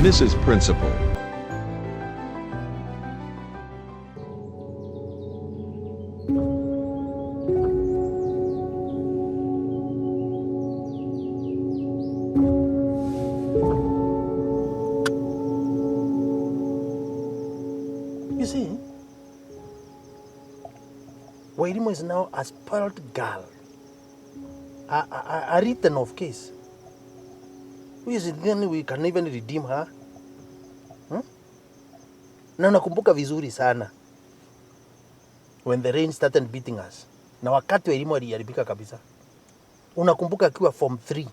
Mrs. Principal. You see, Wairimu is now a spoiled girl, a written off case. Who is it then we can even redeem her? Hmm? Na nakumbuka vizuri sana when the rain started beating us, na wakati Wairimu aliharibika kabisa. Unakumbuka akiwa form 3,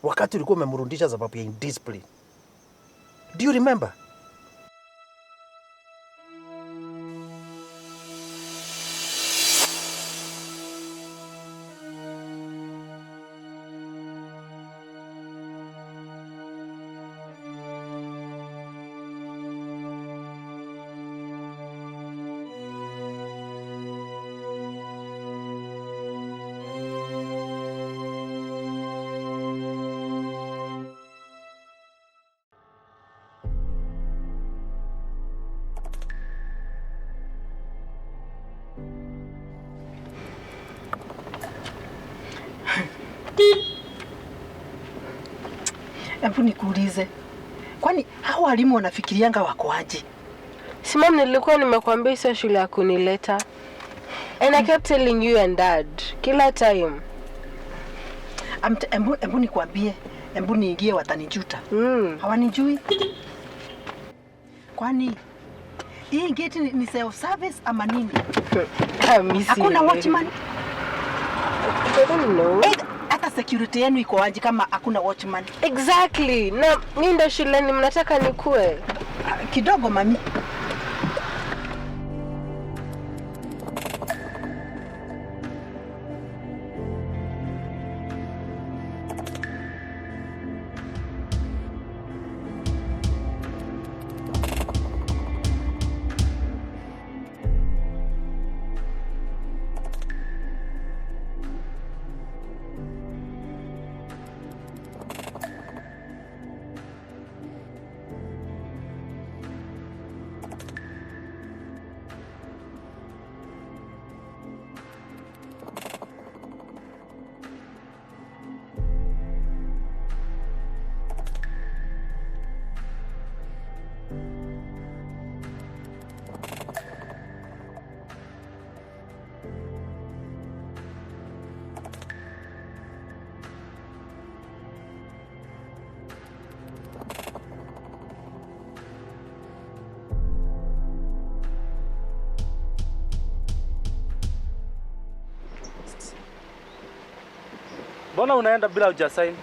wakati ulikuwa umemrudisha sababu ya indiscipline. Do you remember? Hebu nikuulize, kwani hao walimu wanafikirianga wako aje? Si mom, nilikuwa nimekuambia sio shule ya kunileta. And I kept telling you and dad kila time. Hebu nikwambie, hebu niingie, watanijuta. Hawanijui. Kwani hii gate ni self service ama nini? Mimi si Hakuna elewi. watchman? I don't know. Hata security yenu iko aje kama hakuna watchman? Exactly. Na mimi ndo shuleni mnataka nikue. Kidogo mami. Mbona unaenda bila hujasign?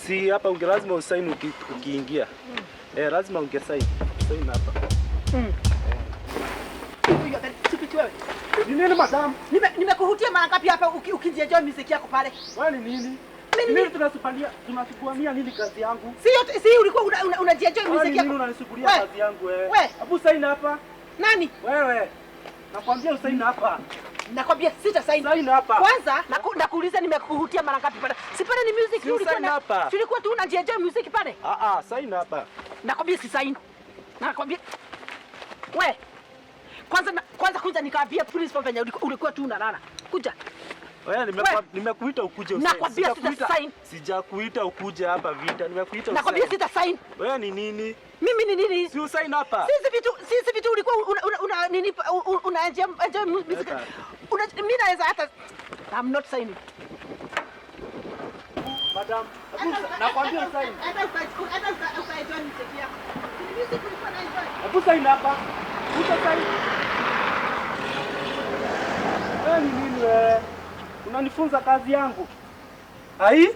Si hapa unge lazima usign ukiingia. Lazima ungesign. Sign hapa. Ni nini madam? Nimekuhutia mara ngapi hapa ukijienjoy music yako pale? Wewe ni nini? Mimi Nini tunasukuania nini kazi yangu? Si yote, si ulikuwa unajienjoy Wewe music ni yako. nini unanisukulia We. kazi yangu wewe? We. Hebu sign hapa. Nani? Wewe. Nakwambia usign hapa. Nakwambia sita sign. Sign hapa. Kwanza nakuuliza nimekuhutia mara ngapi pale? Si pale ni music Si ulikuwa usign na hapa. Si ulikuwa tu unajienjoy music pale? Sign hapa. Nakwambia si sign. Nakwambia we. Kwanza kwanza nikaambia principal venye ulikuwa tu unalala. Kuja. Wewe nimekuita ukuje usign. Nakwambia sita sign. Sijakuita ukuje hapa vita. Nimekuita usign. Nakwambia sita sign. Wewe ni nini? Mimi ni nini? Si usign hapa. Sisi vitu ulikuwa una nini, una enjoy music. Leta. Una, mimi naweza hata I'm not signing. Madam, nakwambia usign. Hata uka enjoy music yako. Ni music ulikuwa na enjoy. Hebu sign hapa. Utasign. Wewe ni nini wewe? Unanifunza kazi yangu. Ai?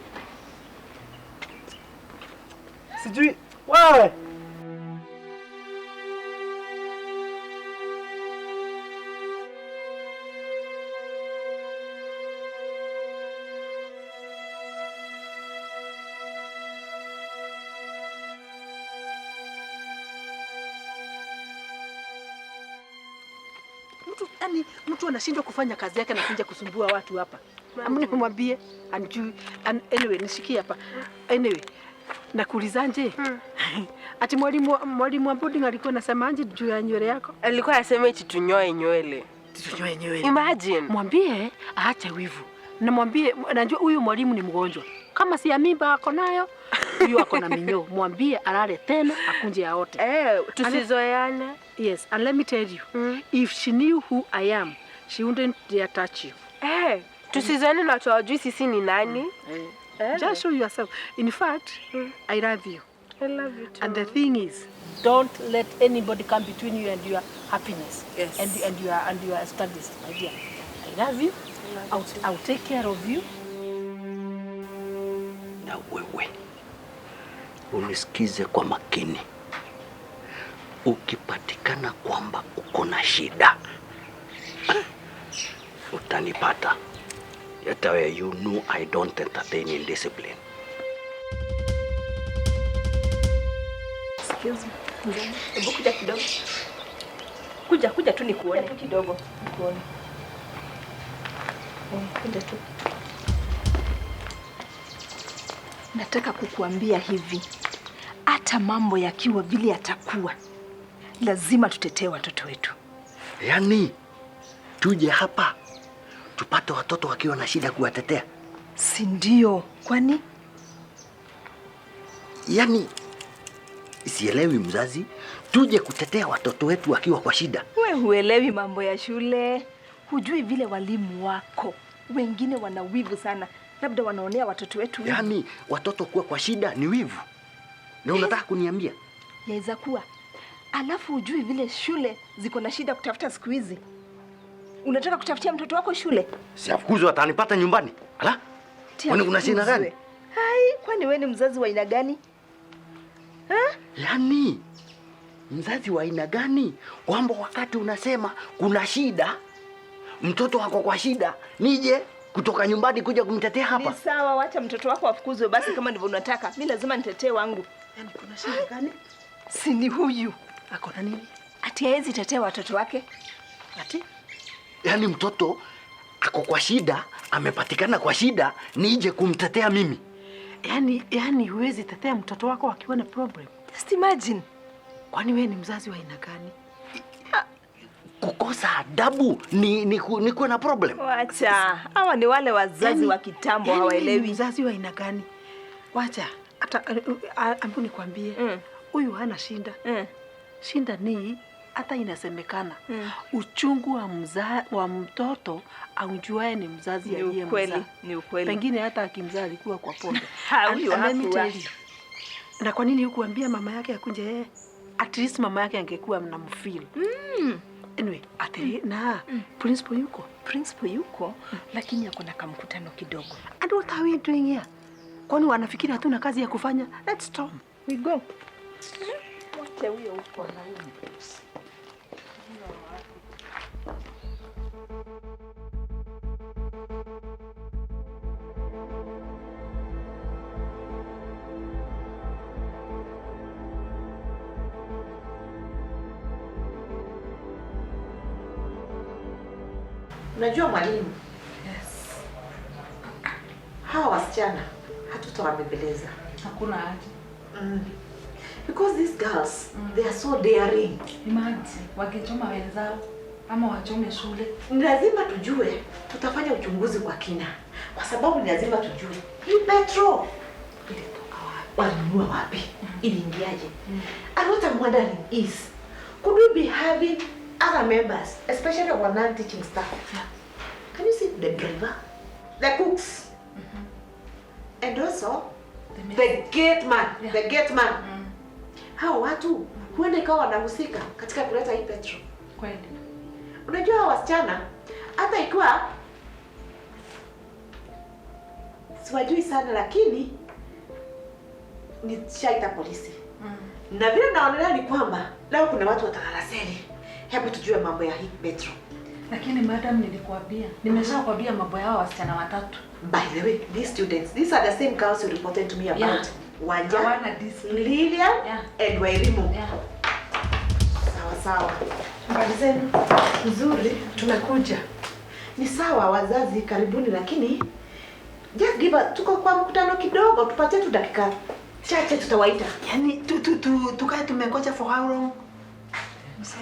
Sijui wewe. Mtu yani mtu anashindwa kufanya kazi yake na kuja kusumbua watu hapa. Amni mwambie anjui. Anyway, nishikie hapa. Anyway, nakuulizaje? Ati mwalimu wa boarding alikuwa anasema aje juu ya nywele yako? Alikuwa aseme eti tunyoe nywele. Tunyoe nywele. Imagine. Mwambie aache wivu. Na mwambie najua huyu mwalimu ni mgonjwa. Kama si ya mimba ako nayo, huyu ako na minyoo. Mwambie alale tena akunje aote. Tusizoeane. Yes, and let me tell you, if she knew who I am, she wouldn't dare touch you. Tusizoeane na watu hawajui sisi ni nani. Just show yourself. In fact, I love you. I love you too. And the thing is, don't let anybody come between you and your happiness. Yes. And your studies, my dear. I love you. I'll take care of you. Na wewe unisikize kwa makini. Ukipatikana kwamba uko na shida, utanipata. Yet you know I don't entertain indiscipline. Excuse me. Hebu kuja kidogo. Kuja tu nikuone. Kuja tu kidogo nikuone. Kuja tu. Nataka kukuambia hivi. Hata mambo yakiwa vile yatakuwa, lazima tutetee watoto wetu. Yaani tuje hapa tupate watoto wakiwa na shida kuwatetea? Si ndio? Kwani? Yaani sielewi mzazi, tuje kutetea watoto wetu wakiwa kwa shida. Wewe huelewi mambo ya shule, hujui vile walimu wako wengine wana wivu sana, labda wanaonea watoto wetu wivu. Yaani watoto kuwa kwa shida ni wivu? Na unataka kuniambia? Yaweza kuwa. Alafu hujui vile shule ziko na shida kutafuta siku hizi. Unataka kutafutia mtoto wako shule? Si afukuzwe atanipata nyumbani. Ala? Kwani kuna shida gani? Hai, kwani wewe ni mzazi wa aina gani? Ha? Yaani mzazi wa aina gani kwamba wakati unasema kuna shida, mtoto wako kwa shida, nije kutoka nyumbani kuja kumtetea hapa? Ni sawa, wacha mtoto wako afukuzwe basi kama ndivyo unataka. Mimi lazima nitetee wangu. Yaani kuna shida gani? Si ni huyu. Ako na nini? Ati haezi tetea watoto wake? Ati? Yaani mtoto ako kwa shida, amepatikana kwa shida, nije kumtetea mimi? Yaani huwezi tetea mtoto wako akiwa na problem. Just imagine. Kwani wewe ni mzazi wa aina gani? Kukosa adabu ni kuwa na problem. Wacha. Hawa ni wale wazazi wa kitambo hawaelewi. Mzazi wa aina gani? Wacha. Hata ambu nikwambie. Huyu hana shida. Shinda ni hata inasemekana uchungu wa mtoto aujuae ni mzazi aliyemzaa. Ni ukweli. Pengine hata akimzaa alikuwa kwa pombe. Huyu hakuwa. Na kwa nini hukuambia mama yake akunje yeye? At least mama yake angekuwa mnamfeel. Anyway, na principal yuko. Principal yuko, lakini ako na kamkutano kidogo. And what are we doing here? Kwani wanafikiri hatuna kazi ya kufanya? Let's stop. We go. Wacha huyo huko. Unajua mwalimu? Yes. Hawa wasichana hatutawabembeleza. Hakuna haja. Because these girls, they are so daring. Imagine wakichoma wenzao ama wachome shule. Ni lazima tujue, tutafanya uchunguzi kwa kina. Kwa sababu ni lazima tujue hii petro ilitoka wapi? Walinunua wapi? Iliingiaje? And what I'm wondering is, could we be having other members, especially our non-teaching staff? Yeah. Can you see the driver, the cooks, and also the gate man, the gate man. Hao watu huenda ikawa wanahusika katika kuleta hii petro. Kweli. Unajua wasichana hata ikiwa siwajui sana lakini nishaita polisi. Na vile naonelea ni kwamba leo kuna watu watakalaseli. Hebu tujue mambo ya hii petro. Lakini madam, nilikuambia, nimeshakwambia mambo yao wasichana watatu. By the way, these students, these are the same girls you reported to me about. Yeah. Wanja, Hawana discipline. Lilian, and Wairimu. Yeah. Sawa sawa. Habari zenu? Nzuri, tumekuja. Ni sawa wazazi, karibuni, lakini just give us, tuko kwa mkutano kidogo, tupatie tu dakika chache tutawaita. Yaani tukae tumengoja for how long?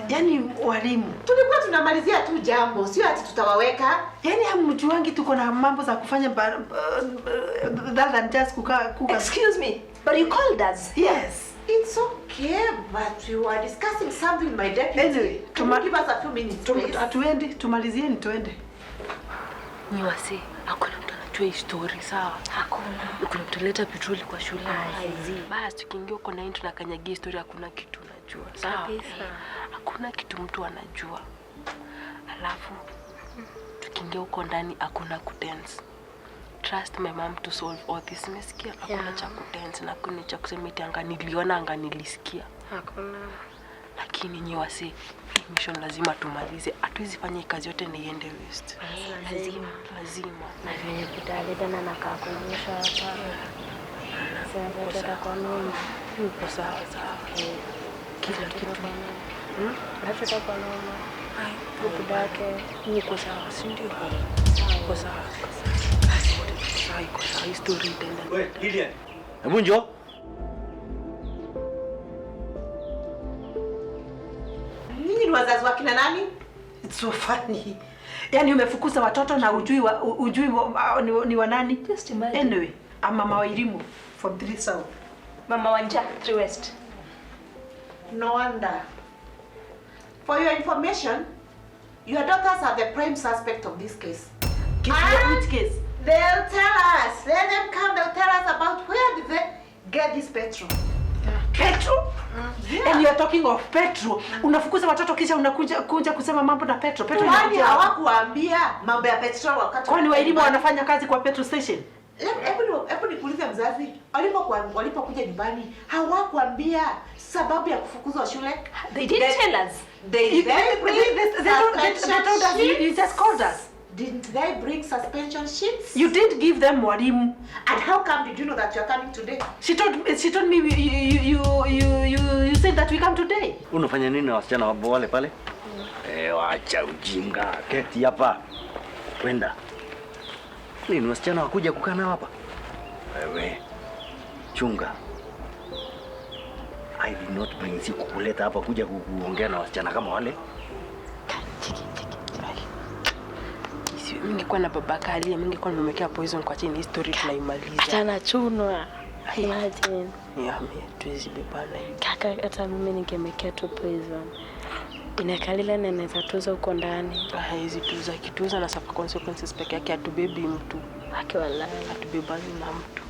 Yaani walimu. Tulikuwa tunamalizia tu jambo, sio ati tutawaweka. Yaani hamjuangi tuko na mambo za kufanya other than just kukaa. Excuse me, but you called us. Yes. It's okay, but we were discussing something, my deputy. Anyway, Can you give us a few minutes, please? Atuende, tumalizieni tuende. Ni wase, hakuna mtu anajua hii story, sawa? Hakuna. Kuna mtu aleta petroli kwa shule. Basi tukiingia huko na tunakanyagia story, hakuna kitu unajua. Sawa? Kabisa. Hakuna kitu mtu anajua. Alafu tukiingia huko ndani hakuna kudance. Trust my mom to solve all this. Nimesikia hakuna cha kudance na hakuna cha kusema eti anga niliona anga nilisikia. Hakuna. Lakini nyi wase, hii mission lazima tumalize. Hatuwezi fanya hii kazi yote na iende waste. Lazima. Lazima. Na venye kutaleta na nakaa kuonyesha hapa. Sasa tutakuwa noma. Uko sawa sawa. Kila kitu. Tutakuwa noma. Budake. Uko sawa, si ndio? Uko sawa. Basi wote tuko sawa, iko sawa. Hii story itaenda. Wewe Lilian. Hebu njoo. Nyinyi ni wazazi wa kina nani? It's so funny. Yaani umefukuza watoto na ujui ni wa nani? Just imagine. Anyway, I'm Mama Wairimu from 3 South. Mama Wanja, 3 West. No wonder. For your information, your daughters are the prime suspect of this case. Which case? They'll tell us. Let them come. They'll tell us about where did they get this petrol. Petrol? Yeah. And you are talking of petrol. Unafukuza watoto kisha unakuja kuja kusema mambo na petrol. Petrol Kwani hawakuambia mambo ya petrol wakati? Kwani Wairimu wanafanya kazi kwa petrol station? Hebu nikuulize mzazi, walipokuja nyumbani hawakuambia sababu ya kufukuzwa shule? They didn't tell us. They told us. You just called us. Didn't they bring suspension sheets? You didn't give them mwalimu. And how come did you know that you are coming today? She told me you said that we come today. Unafanya nini na wasichana wale pale? Wacha ujinga. Keti hapa. Kwenda. Nini wasichana wakuja kukaa nao hapa? Wewe. Chunga. I did not bring siku kuleta hapa kuja kuongea na wasichana kama wale. Ningekuwa na baba Kali, ningekuwa nimemwekea poison kwa chini, story tunaimaliza. Hata nachunwa. Imagine. Niame, tuwezi bebana hivi. Kaka, hata mimi ningemwekea tu poison. Inakalila na inaweza tuza huko ndani. Haizi tuza, kituza na suffer consequences peke yake, hatubebi mtu. Haki wallahi. Hatubebani na mtu.